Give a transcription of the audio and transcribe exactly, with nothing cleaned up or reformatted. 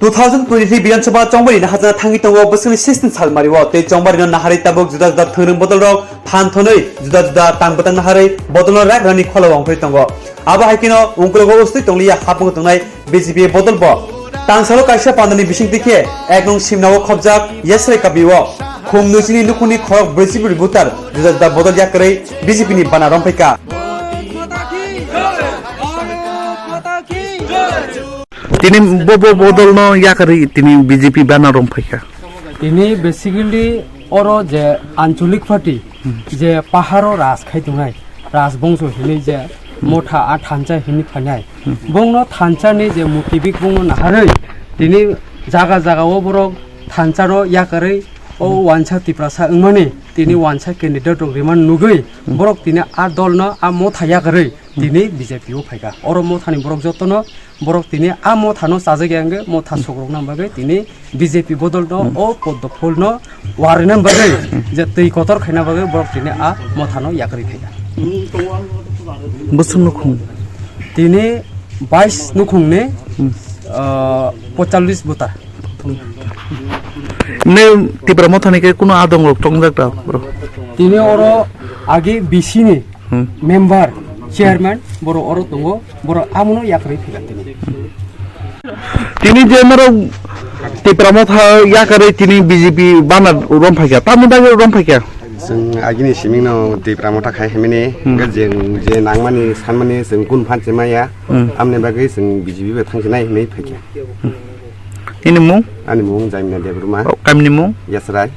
Two thousand twenty-three Bidhan Sabha chongmari no hachana thangwi tongo bwswkni sixteen salmari o tei chongmari no naharwi tabuk juda juda thwngrwng bodol rok phan thonwi juda juda tang bwtang naharwi bodol no rak rani khola o ongkhorwi tongo. Abo hai kheno ungkulugo ustwi tongliya hapung tongnai B J P bodol bo. Tangsalo kaisa pandani bisingtwi khe ek nung simna o khobjak Yesrai Kabi o khum nwi chini nukhungni khorok brwi chibri butar juda juda bodol yakarwi B J P ni bana romphaikha. Tini bo, bo bodol no yakarwi tini B J P bana romphaikha. Tini basically oro je ancholik party je paharo raj khai tongnai, rajbongso hinwi je motha a thansa hinwi phainai, bongno thansa ni je mutibik bongno naharwi tini jaga jaga o borok thansa no yakarwi o wansa Tiprasa wngmani tini wansa candidate rok rimani nugwi borok tini a dol no a motha yakarwi tini B J P o phaikha. Oro motha ni borok jotono borok tini a motha no chajak ya hwnkhe motha sok rok na bagwi tini B J P bodol no o poddo phol no warina bagwi je twi kotor khaina bagwi borok tini a motha no yakarwi phaikha. Bwswk nukhung? Tini bais nukhung ni, ah, pochallis buta. Ne Tipra motha ni khe kuno adong rok tongjak da bro? Tini oro agi B C ni Hmm. member, chairman, borok oro tongo, borok amono yakarwi phaikha tini. Tini je norok Tipra motha yakarwi tini B J P bana romphaikha, tamni bagwi romphaikha? Chwng agini siming no Tipra motha khai himini, Hmm. hwnkhe je, je nangmani sanmani chwng kun phan se maya, Hmm. tamni bagwi chwng B J P bai thangsinai hinwi phaikha. Nini mung? Ani mung Jaimina Debbarma. O, kamini mung? Yesrai.